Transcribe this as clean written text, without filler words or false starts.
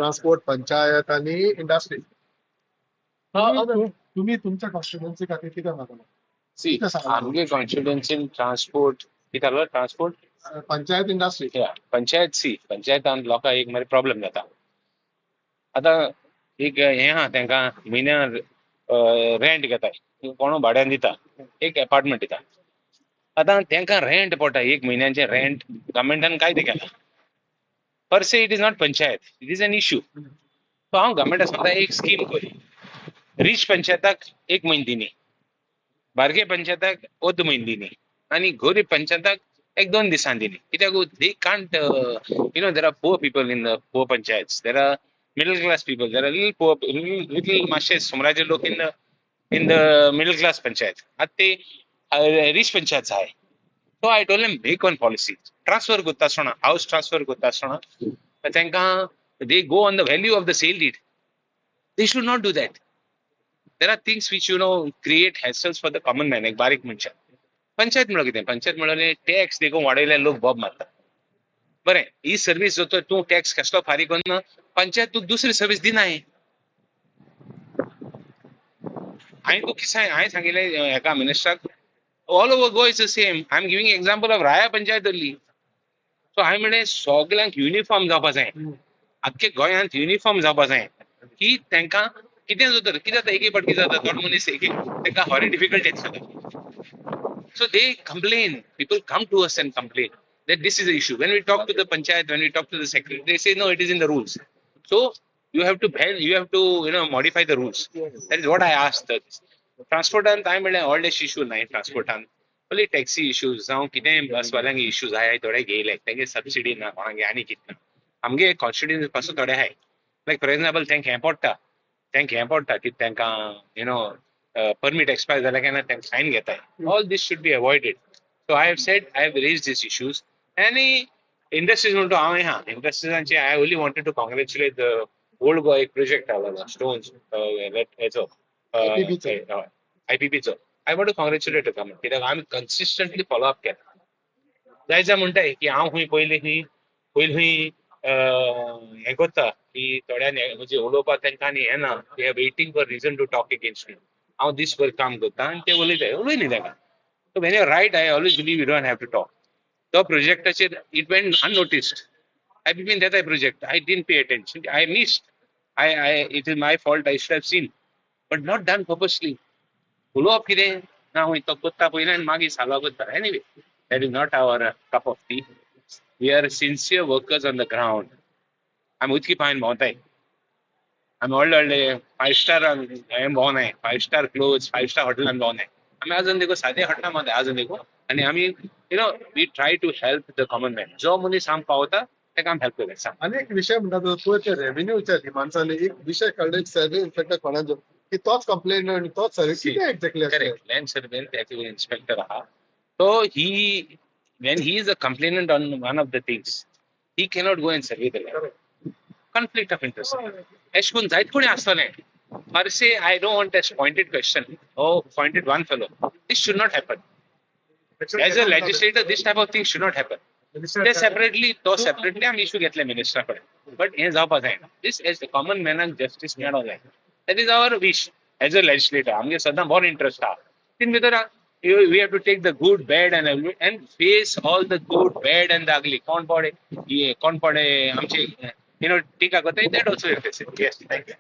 Transport, panchayat आनी industry. तुम्ही तुमच्या कॉन्स्टिट्युएन्सी खातीर कितें मागला? सी, कितें सांगला? आमगे कॉन्स्टिट्युएन्सीन ट्रान्सपोर्ट कितें जालो, ट्रान्सपोर्ट, पंचायत, इंडस्ट्री. पंचायत. सी, पंचायतान लोकांक एक मरे प्रॉब्लेम जाता. आतां एक हें आहा, तांकां म्हयन्या रेंट घेताय, कोणू भाड्यान दिता, एक एपार्टमेंट दिता. आतां तांकां रेंट पडटा, एक म्हयन्याचें रेंट गव्हर्मेंटान कायदे केला. Per se it is not panchayat, it is an issue. So हांव गव्हर्मेंटाक सांगता, एक स्कीम करी, रिच पंचायताक एक म्हयनो दिनी, बारके पंचायताक अर्द म्हयनो दिनी आनी गरीब पंचायताक एक दोन दिसां दिनी. कित्याक they can't, there are poor people in the poor panchayats, there are middle class people, there are little poor, little मातशे सुमराचे लोक in the middle class panchayat. आतां ते रिच पंचायत आहाय. So I told him, make one policy. Transfer करता आसतना, हावस transfer करता आसतना तांकां they go on the value of the sale deed. They should not do that. There are things which create hassles for the common man. एक बारीक मनशाक. पंचायत म्हणल्यार कितें? पंचायत म्हणल्यार टॅक्स देखून वाडयल्यार लोक बोब मारता. बरें, ही सर्वीस जो तूं टॅक्स कसलो फारीक करून पंचायत तुका दुसरी सर्वीस दिनाय. हांवें तुका कितें हांवें सांगिल्लें हेका मिनिस्टराक, all over Goa is the same. I am giving example of Raia panchayat only. So हांवें म्हणलें सगल्यांक युनिफॉर्म जावपा जाय, आख्खे गोंयांत युनिफॉर्म जावपा जाय की तांकां कितें जाता, कितें जाता, एक एक फावट कितें जाता, थोडे मनीस एक एक तांकां हॉरी डिफिकल्ट येता. So they complain, people come to us and complain that this is the issue. When we talk to the panchayat, when we talk to the secretary, they say no, it is in the rules. So you have to you have to modify the rules. That is what I asked. ट्रान्सपोर्टान हांवें म्हणलें व्हडलेशे issue नाय ट्रान्सपोर्टान, only taxi issues जावं कितेंय बसवाल्यांक issues आहाय थोडे घेयले, तेंगे subsidy ना कोणागे आनी कितें ना. आमगे कॉन्स्टिट्युएन्सी पासून थोडे आहाय, लायक फॉर एग्जाम्पल तेंकां हें पडटा, तेंकां हें पडटा की तेंकां परमीट एक्सपायर जालें काय ना तेंकां फायन घेताय. All this should be avoided. So I have said, I have raise these issues. आनी इंडस्ट्रीज म्हणटा हांव आहा, इंडस्ट्रीजांचे I only wanted to congratulate the Old Goa एक प्रोजेक्ट आसलो स्टोन्स हेचो आयपीपीचो. I want to congratulate the government कित्याक आमी consistently follow up केला. जाय जाय म्हणटाय की हांव खंय पयलीं खंय पयलीं खंय हें करता की थोड्यांनी म्हणजे उलोवपाक तांकां आनी हें ना, they are waiting for reason to talk against me. हांव दीसभर काम करता आनी ते उलयताय, उलय न्ही तांकां. So when you right, I always believe you don't have to talk. तो प्रोजेक्टाचेर it went unnoticed. I been that project, I didn't pay attention, I missed, I it is my fault, I should have seen, but not done purposely. उलोवप कितें ना, खंय तो करता पयलीं आनी मागीर साल्वार करता. Anyway, that is not our cup of tea. We are sincere workers on the ground. आमी उदकी पांयन भोंवताय, आमी व्हडले व्हडले फायव स्टार हें भोंवनाय, five star clothes, five star हॉटेलान भोंवनाय आमी. अजून देखून सादे हॉटेलान भोंवताय अजून देखून. आनी आमी we try to help the common man. जो मनीस आमकां पावता ताका आमी हेल्प करता. सांग. आनी एक विशय म्हणटा तो पळय, ते रेव्हेन्यूच्या डिमांड्सांनी एक विशय काडलो, एक सर्वे इन्स्पेक्टर कोणाचो की तोच कंप्लेन आनी तोच सर्वे कितें exactly? Correct. Land survey inspector आहा तो, he when he is a complainant on one of the things, he cannot go and survey the land. Conflict of interest. अशें करून जायत कोणी आसतलें. Per se, I don't want a pointed question or pointed one fellow. This should not happen. As a legislator, this type of thing should not happen. ते separately, तो separately आमी issue घेतले मिनिस्टरा कडेन, बट हें जावपा जायना. This as common मॅनाक जस्टीस मेळोंक जाय. That is our wish as a legislator. आमगे सदां बरो इंट्रस्ट आहा तीन भितर. We have to take the good, bad and face all the good, bad and the ugly. कोण पडे, कोण पडे आमचे टिका करता, that also. Yes, thank you.